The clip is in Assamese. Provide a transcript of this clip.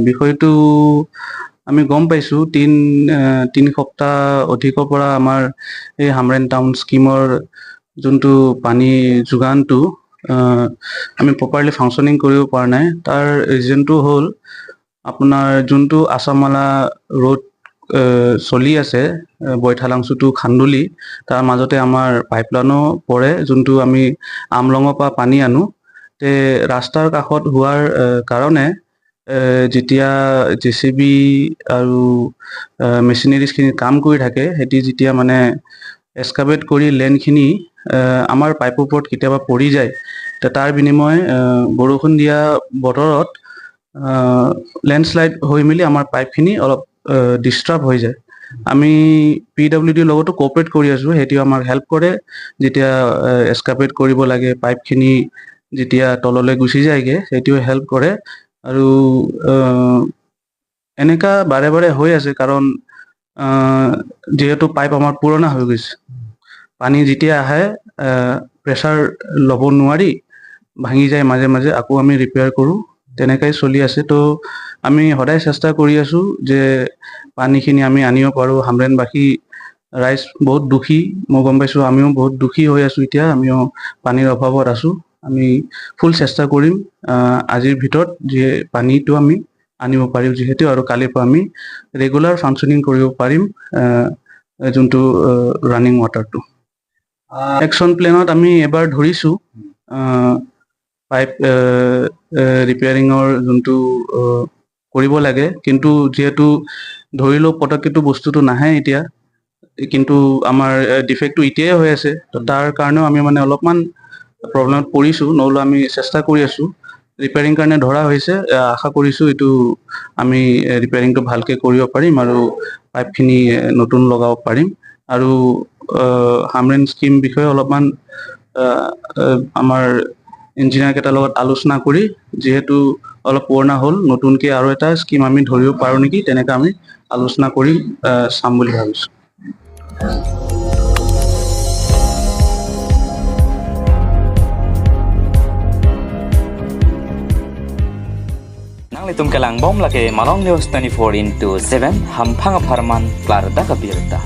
বিষয়টো আমি গম পাইছোঁ, 3 সপ্তাহ অধিকৰ পৰা আমাৰ এই হামৰেণ টাউন স্কীমৰ যোনটো পানী যোগানটো আমি প্ৰপাৰলি ফাংচনিং কৰিব পৰা নাই। তাৰ ৰিজনটো হ'ল আপোনাৰ যোনটো আছামালা ৰোড চলি আছে, বৈঠালাংছু টু খান্দুলি, তাৰ মাজতে আমাৰ পাইপলাইনো পৰে, যোনটো আমি আমলঙৰ পৰা পানী আনো। তে ৰাস্তাৰ কাষত হোৱাৰ কাৰণে যেতিয়া জেচিবি আৰু মেচিনেৰিজখিনি কাম কৰি থাকে, সিহঁতি যেতিয়া মানে এক্সকাভেট কৰি লেণ্ডখিনি আমাৰ পাইপৰ ওপৰত কেতিয়াবা পৰি যায়। তাৰ বিনিময় বৰষুণ দিয়া বতৰত লেণ্ডশ্লাইড হৈ মেলি আমাৰ পাইপখিনি অলপ ডিষ্টাৰ্ব হৈ যায়। আমি পিডাব্লিউ ডিৰ লগতো কোঅপাৰেট কৰি আছোঁ, সিহঁতিও আমাক হেল্প কৰে। যেতিয়া এক্সকাভেট কৰিব লাগে, পাইপখিনি যেতিয়া তললৈ গুচি যায়গৈ, সেইটোৱে হেল্প কৰে। আৰু এনেকা বাৰে বাৰে হৈ আছে, কাৰণ যিহেতু পাইপ আমাৰ পুৰণা হৈ গৈছে, পানী যেতিয়া আহে প্ৰেছাৰ ল'ব নোৱাৰি ভাঙি যায় মাজে মাজে, আকৌ আমি ৰিপেয়াৰ কৰোঁ, তেনেকাই চলি আছে। তো আমি সদায় চেষ্টা কৰি আছোঁ যে পানীখিনি আমি আনিব পাৰোঁ। হামৰেণবাসী ৰাইজ বহুত দুখী, মই গম পাইছোঁ। আমিও বহুত দুখী হৈ আছোঁ এতিয়া, আমিও পানীৰ অভাৱত আছোঁ। আমি ফুল চেষ্টা কৰিম আজিৰ ভিতৰত যে পানীটো আমি আনিব পাৰিম যিহেতু, আৰু কালিৰ পৰা আমি ৰেগুলাৰ ফাংচনিং কৰিব পাৰিম যোনটো ৰানিং ৱাটাৰটো। একশ্যন প্লেনত আমি এবাৰ ধৰিছোঁ পাইপ ৰিপেয়াৰিঙৰ যোনটো কৰিব লাগে, কিন্তু যিহেতু ধৰিলেও পটককেতো বস্তুটো নাহে এতিয়া, কিন্তু আমাৰ ডিফেক্টটো এতিয়াই হৈ আছে। তো তাৰ কাৰণেও আমি মানে অলপমান প্ৰব্লেমত পৰিছোঁ। নহ'লে আমি চেষ্টা কৰি আছোঁ, ৰিপেয়াৰিং কাৰণে ধৰা হৈছে। আশা কৰিছোঁ এইটো আমি ৰিপেয়াৰিংটো ভালকৈ কৰিব পাৰিম আৰু পাইপখিনি নতুন লগাব পাৰিম। আৰু হামৰেণ স্কীম বিষয়ে অলপমান আমাৰ ইঞ্জিনিয়াৰ কেইটাৰ লগত আলোচনা কৰি, যিহেতু অলপ পুৰণা হ'ল, নতুনকৈ আৰু এটা স্কীম আমি ধৰিব পাৰোঁ নেকি, তেনেকৈ আমি আলোচনা কৰি চাম বুলি ভাবিছোঁ। Nang litum kalang bom lake Malong News 24 into 7 hampang parman klar da kabirta.